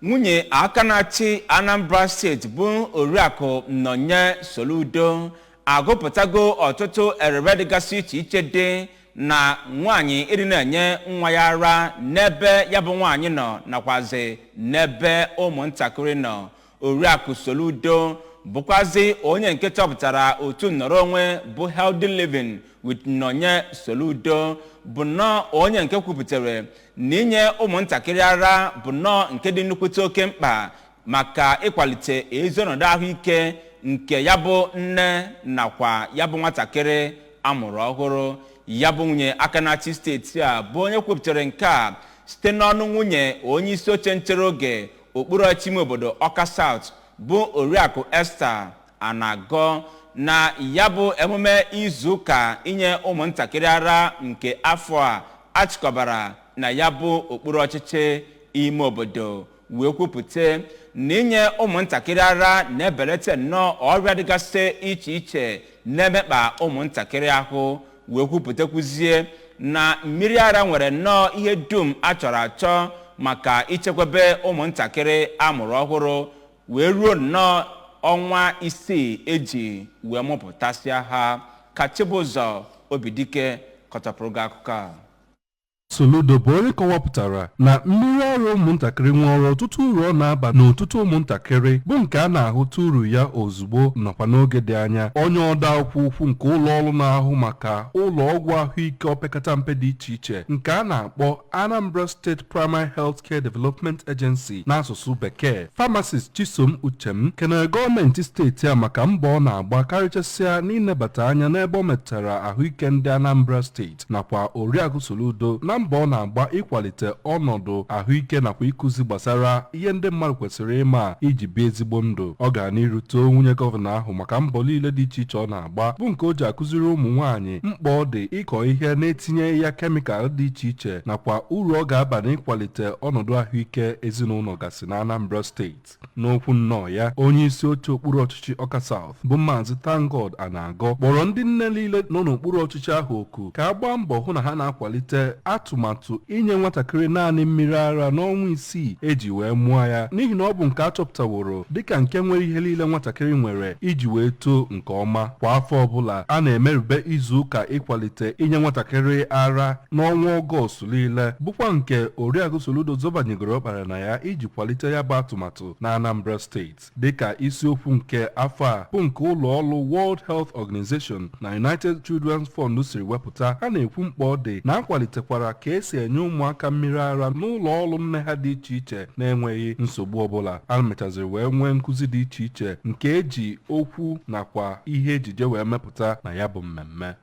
Nwunye aka na-achị Anambra Steeti bụ Oriakụ Nonye Soludo agụpụtago ọtụtụ erere dịgasị iche iche dị na nwaanyị ịdị na-enye nwa ya ara n'ebe ya bụ nwaanyị nọ nakwazi n'ebe ụmụntakịrị nọ. Oriakụ Soludo bụkwazi onye nke chọpụtara otu nnọrọ onwe bụ Healthy Living with Nonye Soludo, bụ nnọọ onye nke kwupụtara na inye ụmụntakịrị ara bụ nnọọ nke dị nnukwute oke mkpa maka ịkwalite ezi ọnọdụ ahụike nke ya bụ nne nakwa ya bụ nwatakịrị amụrụ ọhụrụ. Ya bụ nwunye aka na-achị steeti a bụ onye kwupụtara nke a site n'ọnụ nwunye onye isi oche nchere oge okpuru ọchịchị ime obodo Ọka South bụ Oriakụ Esther Anagọ na ya bụ emume izuụka inye ụmụntakịrị ara nke afọ a achịkọbara na ya bụ okpuru ọchịchị ime obodo, wee kwupụta na inye ụmụntakịrị ara na-ebelata nnọọ ọrịa dịgasị iche iche na-emekpa ụmụntakịrị ahụ, wee kwupụtakwuzie na mmiri ara nwere nnọọ ihe dum a chọrọ achọ maka ichekwebe ụmụntakịrị amụrụ ọhụrụ wee ruo nnọọ ọnwa 6 eji wee mụpụtasịa ha. Ka Chibụzọ Obidike kọtọpụrụ gị akụkọ a. Soludo bụ onye kọwapụtara na mmiri ara ụmụntakịrị nwere ọtụtụ uru ọ na-aba n'ọtụtụ ụmụntakịrị, bụ nke a na-ahụta uru ya ozugbo nakwa n'oge dị anya. Onye ode akwụkwọ ukwu nke ụlọ ọrụ na-ahụ maka ụlọ ọgwụ ahụike opekata mpe dị iche iche nke a na-akpọ Anambra State Primary Health Care Development Agency n'asụsụ Bekee, Pharmacist Chisom Uchem, kenere gọọmenti steeti a maka mbọ ọ na-agba, karịchasịa n'inebata anya n'ebe ọ metụtara ahụike ndị Anambra Steeti, nakwa Oriakụ Soludo na mbọ ọ na-agba ịkwalite ọnọdụ ahụike nakwa ịkụzi gbasara ihe ndị mmadụ kwesịrị ịma iji bie ezigbo ndụ. Ọ gara n'iru too nwunye gọvanọ ahụ maka mbọ niile dị iche iche ọ na-agba, bụ nke o ji akụziri ụmụ nwaanyị mkpa ọ dị ịkọ ihe na-etinye ya kemikal dị iche iche nakwa uru ọ ga-aba n'ịkwalite ọnọdụ ahụike ezinụlọ gasị na Anambra Steeti. N'okwu nnọọ ya, onye isi oche okpuru ọchịchị Ọka South bụ Maazị Thankgod Anagọ kpọrọ ndị nne niile nọ n'okpuru ọchịchị ahụ oku ka a gbaa mbọ hụ na ha na-akwalite atụmatụ inye nwatakịrị naanị mmiri ara n'ọnwa 6 eji wee mụọ ya, n'ihi na ọ bụ nke a chọpụtaworo dịka nke nwere ihe niile nwatakịrị nwere iji wee too nke ọma. Kwa afọ ọbụla, a na-emerube izu ụka ịkwalite inye nwatakịrị ara n'ọnwa Ọgọstụ niile, bụkwa nke Oriakụ Soludo zọbanyegoro ọkpara na ya iji kwalite ya bụ atụmatụ na Anambra Steeti, dịka isiokwu nke afọ a bụ nke ụlọ ọrụ World Health Organization na United Children's Fund siri wepụta. Ha na-ekwu mkpa ọ dị na akwalitekwara ka esi enye ụmụaka mmiri ara n'ụlọ ọrụ nne ha dị iche iche na-enweghị nsogbu ọbụla. A mechaziri wee nwee nkụzi dị iche iche nke eji okwu nakwa ihe ejije wee mepụta na ya bụ mmemme.